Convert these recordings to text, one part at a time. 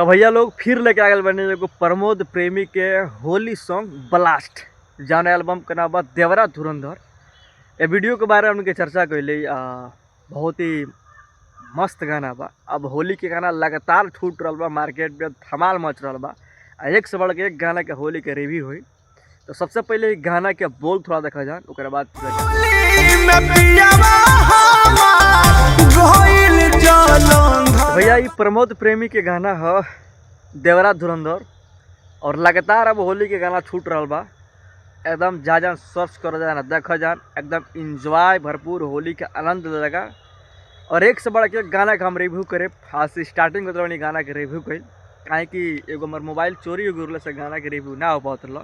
तो भैया लोग फिर लेके आ गए बने एगो प्रमोद प्रेमी के होली सॉन्ग ब्लास्ट, जौन एल्बम के नाम बा देवरा धुरंधर। ए वीडियो के बारे में हमके चर्चा कैले, बहुत ही मस्त गाना बा। अब होली के गाना लगातार छूट रहा बा, मार्केट में धमाल मच रहा बा। आ एक से बढ़ के एक गाना के होली के रिव्यू हुई। तो सबसे पहले ई गाना के बोल थोड़ा देखा जान, ओकरे बाद भैया ई प्रमोद प्रेमी के गाना है देवरा धुरंधर, और लगातार अब होली के गाना छूट रहा बा। एकदम जा जान सर्च कर जान, देख जान, एकदम इंजॉय भरपूर होली के आनंद लगा। और एक से बढ़ के गाना के हम रिव्यू करे। खास स्टार्टिंग में गाना के रिव्यू करी, काहे कि एगो हमार मोबाइल चोरी हो गया से गाना के रिव्यू ना हो पात रहा।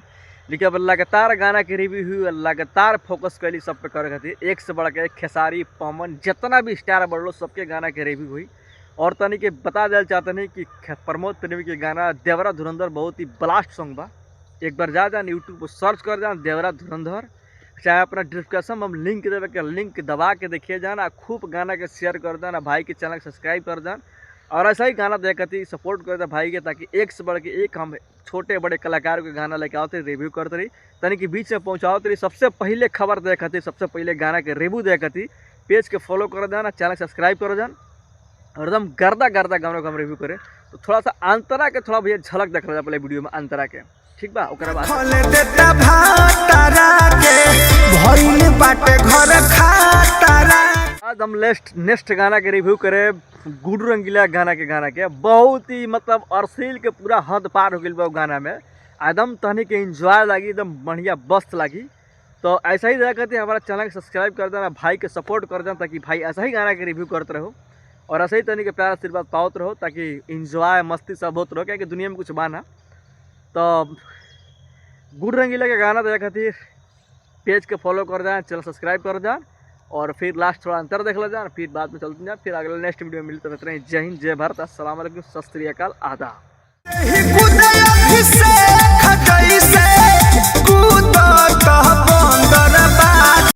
लेकिन अब लगातार गाना के रिव्यू हुई और लगातार फोकस कैली सब पे करे खातिर। एक से बढ़ के खेसारी, पवन, जितना भी स्टार बढ़लो सबके गाना के रिव्यू हुई। और तनी के बता दिया चाहते नहीं कि प्रमोद प्रेमी के गाना देवरा धुरंधर बहुत ही ब्लास्ट सॉन्ग बा। एक बार जा जान यूट्यूब पर सर्च कर जान देवरा धुरंधर, चाहे अपना डिस्क्रिप्शन में हम लिंक देवे के लिंक दबा के देखिए जान, आ खूब गाना के शेयर कर देन, आ भाई के चैनल सब्सक्राइब कर देन, और ऐसा ही गाना देख सपोर्ट कर दे भाई के, ताकि एक से बढ़ के एक हम छोटे बड़े कलाकार के गाना लेके आते रिव्यू करते रही, तनी कि बीच में पहुँचाते रही। सबसे पहले खबर देखती, सबसे पहले गाना के रिव्यू देखती। पेज के फॉलो कर देना, चैनल सब्सक्राइब कर देन, और एकदम गर्दा गर्दा गानों का हम रिव्यू करें। तो थोड़ा सा अंतरा के थोड़ा भैया झलक देख रहा पहले वीडियो में अंतरा के, ठीक बा? ओकरा बाद आज हम नेक्स्ट गाना के रिव्यू करे गुडू रंगीला गाना के। बहुत ही मतलब अरसील के पूरा हद पार हो गई बा गाना में, एकदम तहनी के एंजॉय लगी, एकदम बढ़िया बस्त लगी। तो ऐसा ही दया करते हमारा चैनल के सब्सक्राइब कर देना, भाई के सपोर्ट कर देना, ताकि भाई ऐसा ही गाना के रिव्यू करते रहो और ऐसे ही तनी के प्यार आशीर्वाद पावत रहो, ताकि इंजॉय मस्ती सब होत रहो, क्या दुनिया में कुछ बाना। तो गुड रंगीला के गाना देख खातिर पेज के फॉलो कर जाए, चैनल सब्सक्राइब कर जाए, और फिर लास्ट थोड़ा अंतर देख ले जाए, फिर बाद में चलते जाए। फिर अगले नेक्स्ट वीडियो में मिलते रहते हैं। जय हिंद, जय भारत, अस्सलाम वालेकुम, सत श्री अकाल, आदाब।